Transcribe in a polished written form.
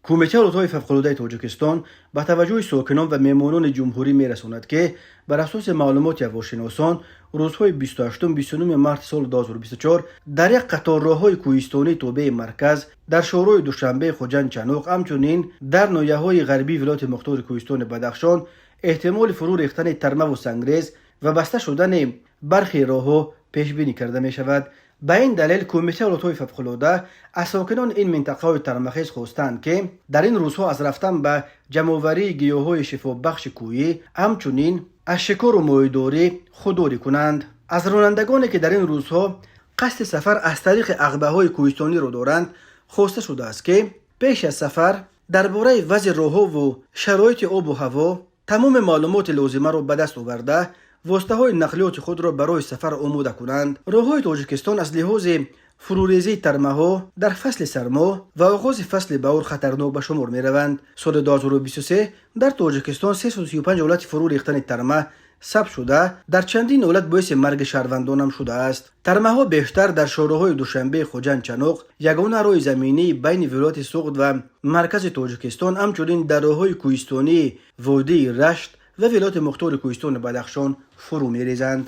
Кумитаи ҳолатҳои фавқулодаи Тоҷикистон ба таваҷҷӯҳи сокинон ва меҳмонони ҷумҳурӣ мерасонад, ки бар асоси маълумоти ҳавошиносон рӯзҳои 28-29 марти соли 2024 дар як қатор роҳҳои кӯҳистонии тобеи марказ, дар шоҳроҳи Душанбе, Хуҷанд, Чаноқ, ҳамчунин дар ноҳияҳои ғарбии вилояти мухтори кӯҳистони Бадахшон эҳтимоли фурӯ рехтани тармаву сангрез ва баста шудани бархе роҳҳо пешбинӣ карда мешавад. Ба ин далел Кумитаи ҳолатҳои фавқулода аз сокинони ин минтақаҳои тармахез хостанд, ки дар ин рӯзҳо аз рафтан ба ҷамъоварии гиёҳҳои шифобахши кӯҳӣ, ҳамчунин аз шикору моҳидорӣ худдорӣ кунанд. Аз ронандагоне, ки дар ин рӯзҳо қасди сафар аз тариқи ағбаҳои кӯҳистониро доранд, хоста шудааст, ки пеш аз сафар дар бораи вазъи роҳҳову шароити обу ҳаво тамоми маълумоти лозимаро ба даст оварда, воситаҳои нақлиёти худро барои сафар омода кунанд. Роҳҳои Тоҷикистон аз лиҳози фурӯрезии тармаҳо дар фасли сармо ва оғози фасли баҳор хатарнок ба шумор мераванд. Соли 2023 дар Тоҷикистон 335 ҳолати фурӯ рехтани тарма сабт шуда, дар чандин ҳолат боиси марги шаҳрвандонам шудааст. Тармаҳо бештар дар шоҳроҳҳои Душанбе, Хуҷанд, Чаноқ, ягона роҳи заминии байни вилояти Суғд ва маркази Тоҷикистон, ҳамчунин дар роҳҳои кӯҳистонии водии Рашт ва вилояти мухтори кӯҳистони Бадахшон фурӯ мерезанд.